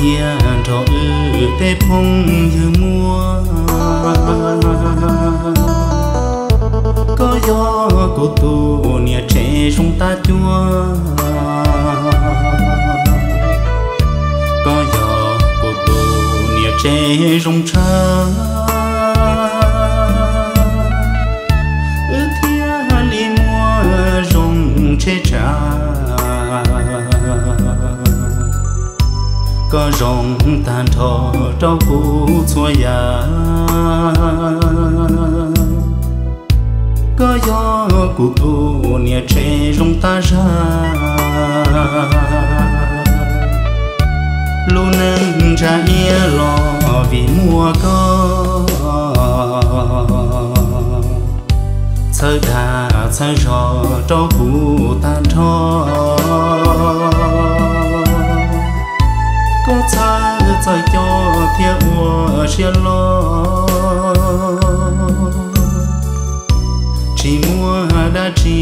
thiab nrog wb tej phooj ywg muaj. Koj yog kuv tus niam tsev zoo tab cuab, koj yog kuv tus niam tsev zoo tshaj. Wb thiaj li muaj zoo tsheb tsam, koj zoo tag nrho rau kuv txhua yam. Koj yog kuv tus niam tsev zoo tab zag, lub neej ntsa iab los vim muaj koj. Txhawb dag txhawb zog rau kuv tag nrho, koj txhawj txawj coj thiab ua siab loj. Tsis muaj dab tsi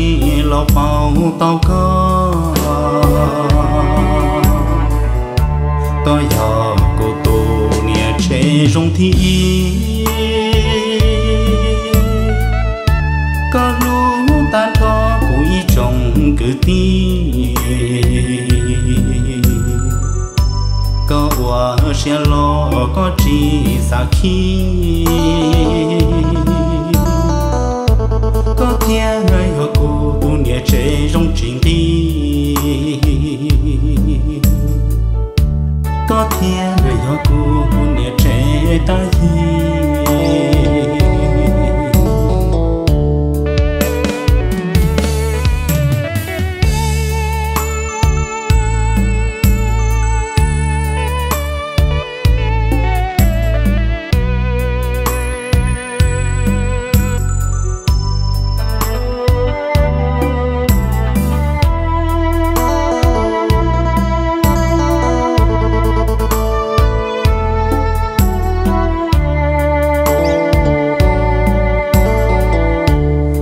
los pauv tau koj. Koj yog kuv tus niam tsev zoo thib ib, koj hlub tag nrho kuv ib tsoom kwv tij. Koj ua siab loj koj tsis xav khib, koj thiaj yog kuv tus niam tsev zoo tsis nqig, koj thiaj yog kuv niam tsev tab yig.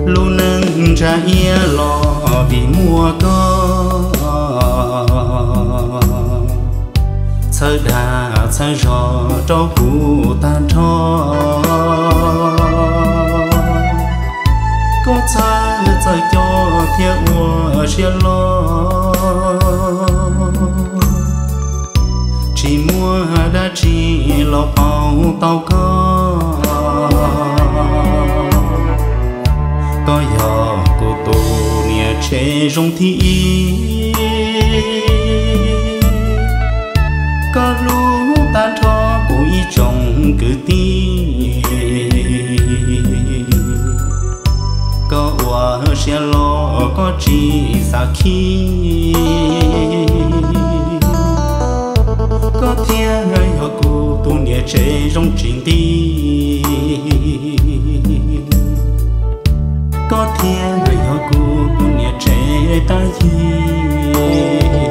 Lub neej ntsa iab los vim muaj koj, txhawb dag txhawb zog rau kuv tag nrho. Koj txhawj txawj coj thiab ua siab loj, tsis muaj dab tsi los pauv tau koj. Koj yog kuv tus niam tsev zoo thib ib, koj hlub tag nrho kuv ib tsoom kwv tij. Koj ua siab loj koj tsis xav khib, koj thiaj yog kuv tus niam tsev zoo tsis nqig, koj thiaj yog kuv tus niam tsev tab yig.